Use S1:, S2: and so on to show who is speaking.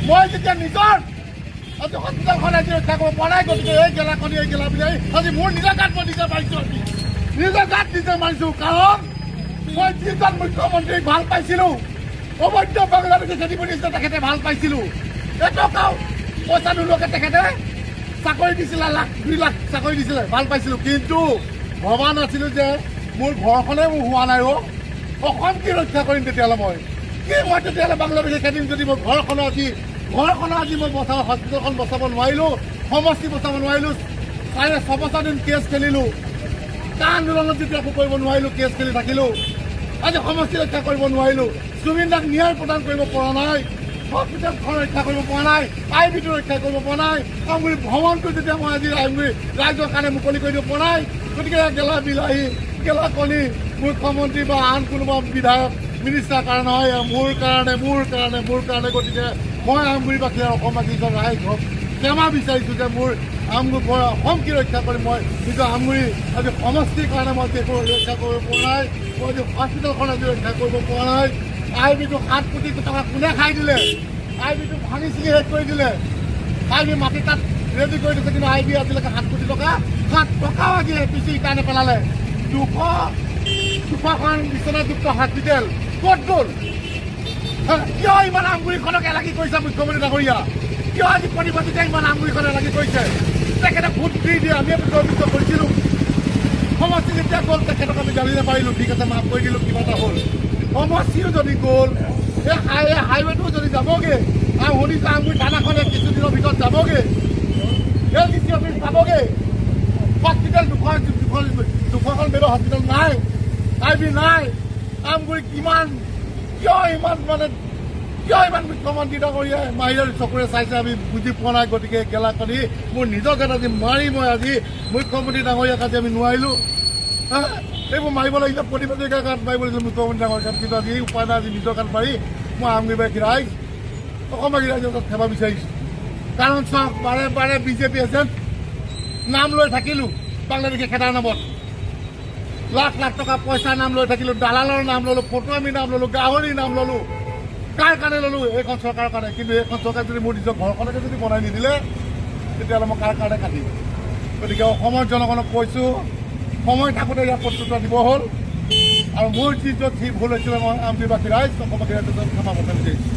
S1: মই যেতিয়া নিজৰ আজি হস্পিটেলখন আজি ৰক্ষা কৰিব পৰা নাই, গতিকে এই গেলাকণি, এই গেলা বিলাহী আজি মোৰ নিজৰ গাত মই নিজে মাৰিছোঁ। আজি নিজৰ গাত নিজে মাৰিছোঁ, কাৰণ মই যিজন মুখ্যমন্ত্ৰীক ভাল পাইছিলোঁ, অবৈধ বাংলাদেশী খেদিব দিছিলে, তেখেতে ভাল পাইছিলোঁ। এটকাও পইচা নোলোৱাকে তেখেতে চাকৰি দিছিলে, লাখ 2 লাখ চাকৰি দিছিলে, ভাল পাইছিলোঁ। কিন্তু ভবা নাছিলোঁ যে মোৰ ঘৰখনে মোৰ হোৱা নাই। অ' অসম কি ৰক্ষা কৰিম তেতিয়াহ'লে মই? কি মই তেতিয়াহ'লে বাংলাদেশী খেদিম যদি মই ঘৰখনৰ আজি মই বচাব, হস্পিটেলখন বচাব নোৱাৰিলোঁ, সমষ্টি বচাব নোৱাৰিলোঁ? 6.5 বছৰ দিন কেছ খেলিলোঁ, কা আন্দোলনত যেতিয়া একো কৰিব নোৱাৰিলোঁ, কেছ খেলি থাকিলোঁ। আজি সমষ্টি ৰক্ষা কৰিব নোৱাৰিলোঁ, জুবিন দাক ন্যায় প্ৰদান কৰিব পৰা নাই, হস্পিটেলখন ৰক্ষা কৰিব পৰা নাই, আই বিটো ৰক্ষা কৰিব পৰা নাই, আমগুৰি ভৱনটো যেতিয়া মই আজি আমগুৰি ৰাইজৰ কাৰণে মুকলি কৰি দিব পৰা নাই। গতিকে গেলা বিলাহী, গেলা কণী মুখ্যমন্ত্ৰী বা আন কোনোবা বিধায়ক, মিনিষ্টাৰ কাৰণে নহয়, মোৰ কাৰণে, মোৰ কাৰণে, মোৰ কাৰণে। গতিকে মই আমগুৰিবাসী আৰু অসমবাসী ৰাইজক ক্ষমা বিচাৰিছোঁ যে মোৰ আমগুৰি, মই অসম কি ৰক্ষা কৰিম? মই নিজৰ আমগুৰি আজি সমষ্টিৰ কাৰণে মই আজি একো ৰক্ষা কৰিব পৰা নাই। মই আজি হস্পিটেলখন আজি ৰক্ষা কৰিব পৰা নাই। আই বিটো 7 কোটি টকা কোনে খাই দিলে? আই বিটো ভাঙি চিঙি শেষ কৰি দিলে। আই বি মাটি তাত ৰেডি কৰি দিছে, কিন্তু আই বি আজিলৈকে 7 কোটি টকা, 7 টকাও আজি এ পি চি কাৰণে পেলালে। 200খন বিচনাযুক্ত হস্পিটেল ক'ত গ'ল? হা, কিয় ইমান আমগুৰিখনক এলাগি কৰিছে মুখ্যমন্ত্ৰী ডাঙৰীয়া? কিয় আজি প্ৰতিবাদীতে ইমান আমগুৰিখন এলাগি কৰিছে? তেখেতে ভোট দি দিয়ে আমি গৰ্বিত কৰিছিলোঁ। সমষ্টি যেতিয়া গ'ল, তেখেতক আমি গালি নাপাৰিলোঁ। ঠিক আছে, মাফ কৰি দিলোঁ, কিবা এটা হ'ল। সমষ্টিও যদি গ'ল, এই হাইৱেটো যদি যাবগৈ, আৰু শুনিছোঁ আমগুৰি থানাখন এই কিছুদিনৰ ভিতৰত যাবগৈ, এল ডি চি অফিচ পাবগৈ। হস্পিটেল 200খন বেডৰ হস্পিটেল নাই, আই বি নাই। আমগুৰি কিমান, কিয় ইমান, মানে কিয় ইমান মুখ্যমন্ত্ৰী ডাঙৰীয়াই মাহিৰৰ চকুৰে চাইছে, আমি বুজি পোৱা নাই। গতিকে গেলাকণি মোৰ নিজৰ গাত আজি মাৰি মই আজি মুখ্যমন্ত্ৰী ডাঙৰীয়াক আজি আমি নোৱাৰিলোঁ। হা? এইবোৰ মাৰিব লাগিছিলে, প্ৰতিবাদীৰ গাত মাৰিব লাগিছিলে, মুখ্যমন্ত্ৰী ডাঙৰীয়াৰ গাত। কিন্তু আজি উপায় নাই। আজি নিজৰ গাত মাৰি মই আমগুৰিবাসী ৰাইজ, অসমবাসী ৰাইজৰ ওচৰত ক্ষমা বিচাৰিছোঁ। কাৰণ চাওক, বাৰে বাৰে বিজেপি এজেণ্ট নাম লৈ থাকিলোঁ, বাংলাদেশী খেদাৰ নামত লাখ লাখ টকা পইচাৰ নাম লৈ থাকিলোঁ, দালালৰ নাম ল'লোঁ, ফটোৱামীৰ নাম ল'লোঁ, গাহৰিৰ নাম ল'লোঁ। কাৰ কাৰণে ল'লোঁ? এইখন চৰকাৰৰ কাৰণে। কিন্তু এইখন চৰকাৰ যদি মোৰ নিজৰ ঘৰখনকে যদি বনাই নিদিলে, তেতিয়াহ'লে মই কাৰ কাৰণে কাটিম? গতিকে অসমৰ জনগণক কৈছোঁ, সময় থাকোঁতে ইয়াৰ প্ৰত্যুত্তৰ দিব হ'ল। আৰু মোৰ যি য'ত যি ভুল হৈছিলে, মই আমগুৰিবাসী ৰাইজ, অসমবাসী ৰাইজৰ ক্ষমা প্ৰাৰ্থনা বিচাৰিছোঁ।